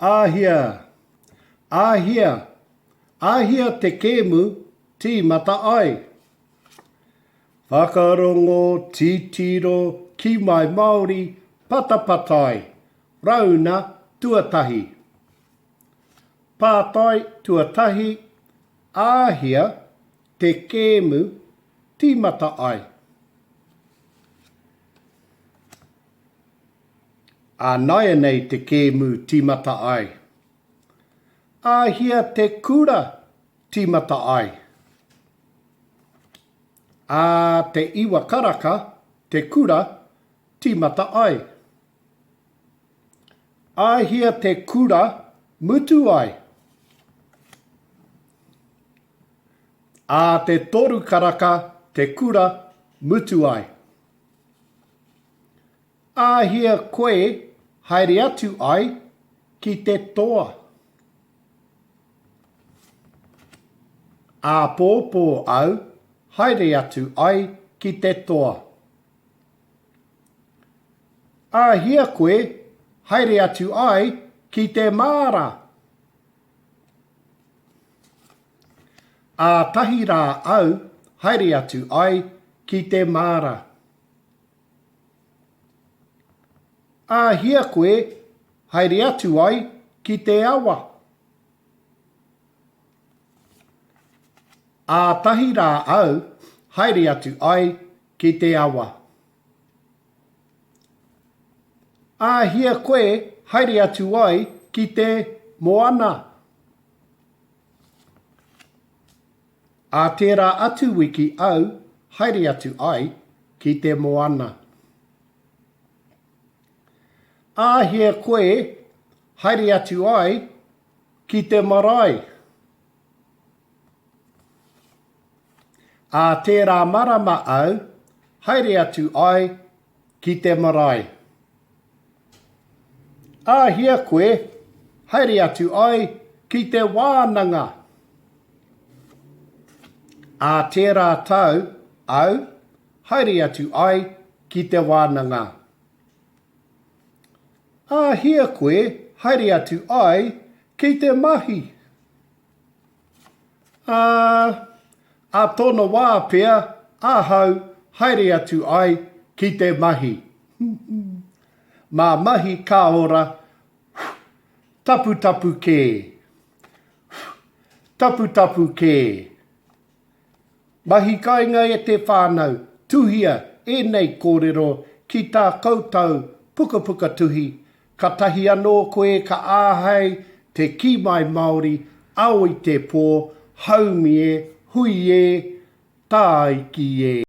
Āhea? Āhea? Āhea te kēmu tīmata ai? Whakarongo, titiro, ki mai Māori, patapatai, rauna tuatahi. Pātai tuatahi, Āhea te kēmu tīmata ai? Ā nāianei te kēmu tīmata ai. Āhea te kura tīmata ai? Ā te iwa karaka te kura tīmata ai. Āhea te kura mutu ai? Ā te toru karaka te kura mutu ai. Āhea koe haere atu ai ki te toa? Āpōpō au haere atu ai ki te toa. Āhea koe haere atu ai ki te māra? Ātahi rā au haere atu ai ki te māra. Āhea koe haere atu ai ki te awa? Ātahi rā au haere atu ai ki te awa. Āhea koe haere atu ai ki te moana? Ā tērā atu wiki au haere atu ai ki te moana. Āhea koe haere atu ai ki te marae? Ā tērā marama au haere atu ai ki te marae. Āhea koe haere atu ai ki te wānanga? Ā tērā tau au haere atu ai ki te wānanga. Āhea koe haere atu ai ki te mahi? Ā, ā tōna wā pea ahau haere atu ai ki te mahi. Mā mahi ka ora, taputapu kē. Taputapu kē. Mahi kainga e te whānau, tuhia ēnei kōrero ki tā koutou pukapuka tuhi, katahi anō koe ka āhei te kī mai Māori, ao i te pō, haumi e, hui e, tāiki e.